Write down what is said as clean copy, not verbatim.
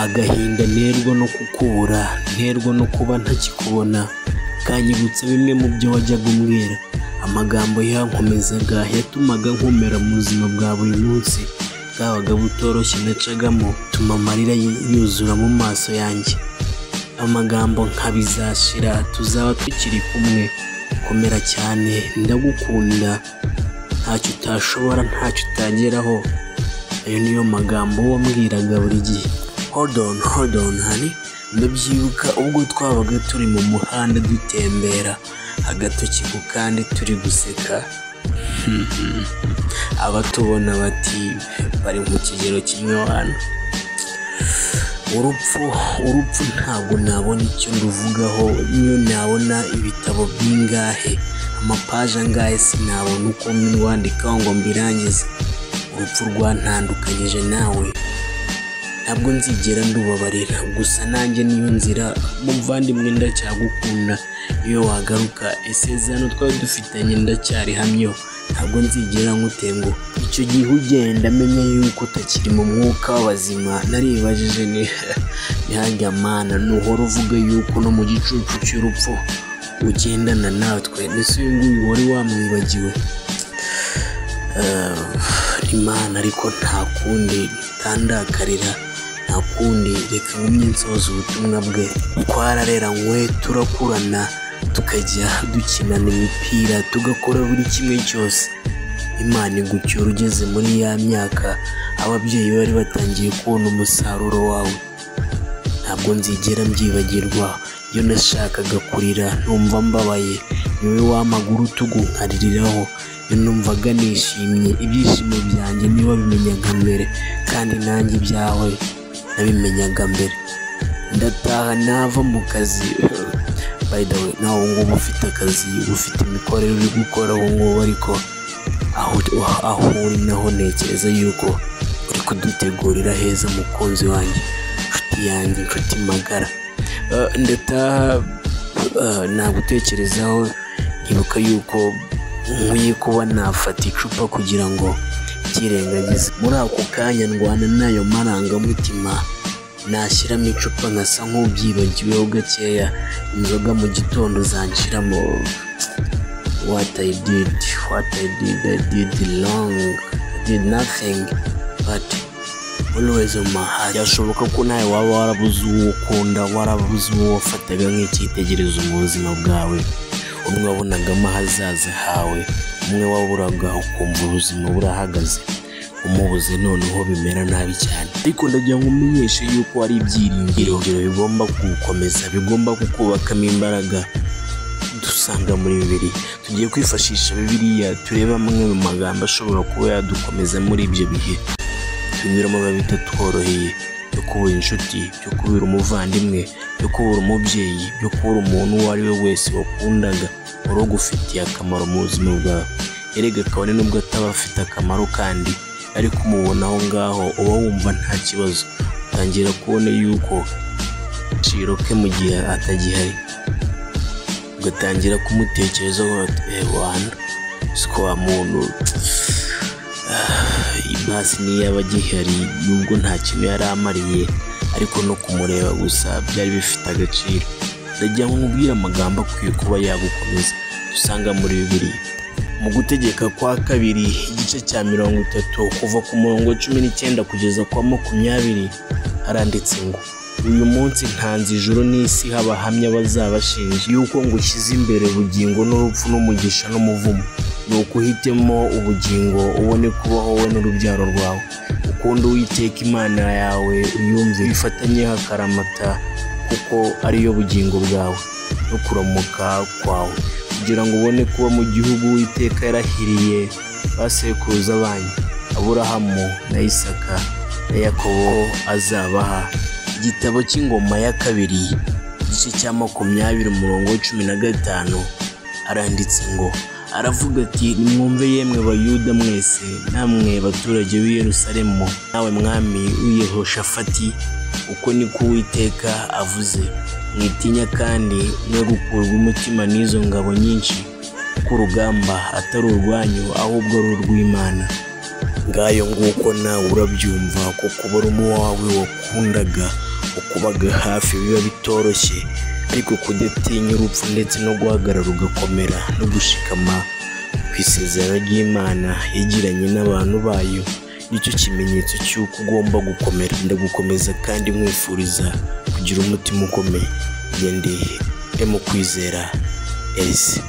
Agahinda nterwa no kukubura, nterwa no kuba ntakikubona, kanyibutsa bimwe mu byo wajyaga umbwira. Amagambo yankomezaga yatumaga nkomera mu buzima bwa buri munsi bwabaga butoroshye nacagamo, tuma amarira yuzura mu maso yanjye. Amagambo nka bizashira, tuzaba tukiri kumwe, komera cyane, ndagukunda, ntacyo utashobora, ntacyo utageraho. Ayo niyo magambo wambwiraga buri gihe. Hold on, hold on honey. Ndabyibuka ubwo twabaga turi mu muhanda dutembera, agatoki ku kandi turi guseka. Abatubona bati bari mu kigero kimwe wana. Urupfu ntabwo nabona icyo nduvugaho, niyo nabona ibitabo bingahe, amapaje angahe, sinabona uko ndwandikaho ngo mbirangize. Urupfu rwantandukanyije nawe, ntabwo nzigera ndubabarira. Gusa nanjye niyo nzira, muvandimwe ndacyagukunda, iyo wagaruka isezerano twari dufitanye ndacyarihamyeho, ntabwo nzigera nkutenguha. Icyo gihe ugenda menya yuko utakiri mu mwuka w'abazima, naribajije ni harya Mana nuhora uvuga yuko no mu gicucu cy'urupfu ugendana natwe, ese uyu nguyu wari wamwibagiwe? Imana ariko nta kundi ntandakarira, nta kundi, reka ngumye nsoza ubutumwa bwe. Twarareranywe, turakurana, tukajya dukinana imipira, tugakora buri kimwe cyose. Imana igucyura ugeze muri ya myaka ababyeyi bari batangiye kubona umusaruro wawe. Ntabwo nzigera mbyibagirwa, iyo nashakaga kurira numva mbabaye, niwe wampaga urutugu nkaririraho. Iyo numvaga nishimye, ibyishimo byanjye niwe wabimenyaga mbere, kandi nanjye ibyawe nabimenyaga mbere. Ndataha nava mu kazi, by the way nawe ubu ngubu ufite akazi, ufite imikorere uri gukora ubu ngubu, ariko aho uri naho ntekereza yuko uri kudutegurira heza, mukunzi wanjye, inshuti yanjye, inshuti magara. Ndataha nagutekerezaho, nkibuka yuko nkwiye kuba nafata icupa kugira ngo byirengagize. Muri ako kanya ndwana n'ayo marangamutima, nashyiramo icupa nkasa nk'ubyibagiweho gakeya, inzoga mu gitondo zanshiramo. What I did, what I did, I did wrong, I did nothing, but always on my heart. Byashoboka ko nawe waba warabuze uwo ukunda, warabuze uwo wafataga nk'icyitegererezo mu buzima bwawe, umwe wabonagamo ahazaza hawe, umwe waburaga ukumva ubuzima burahagaze, umubuze noneho bimera nabi cyane. Ariko ndagira ngo umenyeshe yuko hari ibyiringiro bigomba kugukomeza, bigomba kukubakamo imbaraga dusanga muri Bibiliya. Tugiye kwifashisha Bibiliya turebe amwe mu magambo ashobora kuba yadukomeza muri ibyo bihe tunyuramo biba bitatworoheye, byo kubura inshuti, byo kubura umuvandimwe, byo kubura umubyeyi, byo kubura umuntu uwo ari we wese wakundaga, wari ugufitiye akamaro mu buzima bwawe. Erega kabone nubwo ataba afite akamaro kandi, ariko umubona aho ngaho uba wumva nta kibazo, utangira kubona yuko agaciro ke mu gihe atagihari, ugatangira kumutekerezaho wana siko wa muntu basi niyo yaba agihari, nubwo nta kintu yari amariye, ariko no kumureba gusa byari bifite agaciro. Ndagira ngo nkubwire amagambo akwiye kuba yagukomeza dusanga muri Bibiliya. Mu Gutegeka kwa Kabiri igice cya 30 kuva ku murongo 19 kugeza kwa 20, haranditse ngo: uyu munsi ntanze ijuru n'isi abahamya bazabashinja yuko ngushyize imbere ubugingo n'urupfu, n'umugisha n'umuvumo. Ni ukuhitemo ubugingo ubone kubaho wowe n'urubyaro rwawe. Ukunde Uwiteka Imana yawe, uyumve, wifatanyeho akaramata, kuko ariyo bugingo bwawe no kuramuka kwawe, kugira ngo ubone kuba mu gihugu Uwiteka yarahiriye ba sekuruza banyu, Aburahamu na Isaka na Yakobo azabaha. Igitabo cy'Ingoma ya Kabiri igice cya 20 umurongo wa 15, aranditse ngo, aravuga ati: nimwumve yemwe Bayuda mwese, namwe baturage b'i Yerusalemu, nawe mwami w'i Yehoshafati, uko niko Uwiteka avuze, mwitinya kandi mwe gukurwa umutima n'izo ngabo nyinshi, kuko urugamba atari urwanyu ahubwo ari urw'Imana. Ngayo nguko nawe urabyumva ko kubura uwawe wakundaga, Ukubaga hafi biba bitoroshye, ariko kudatinya urupfu ndetse no guhagarara ugakomera no gushikama ku isezerano ry'Imana yagiranye n'abantu bayo, nicyo kimenyetso cy'uko ugomba gukomera. Ndagukomeza kandi nkwifuriza kugira umutima ukomeye. Njye ndi Kwizera Elise.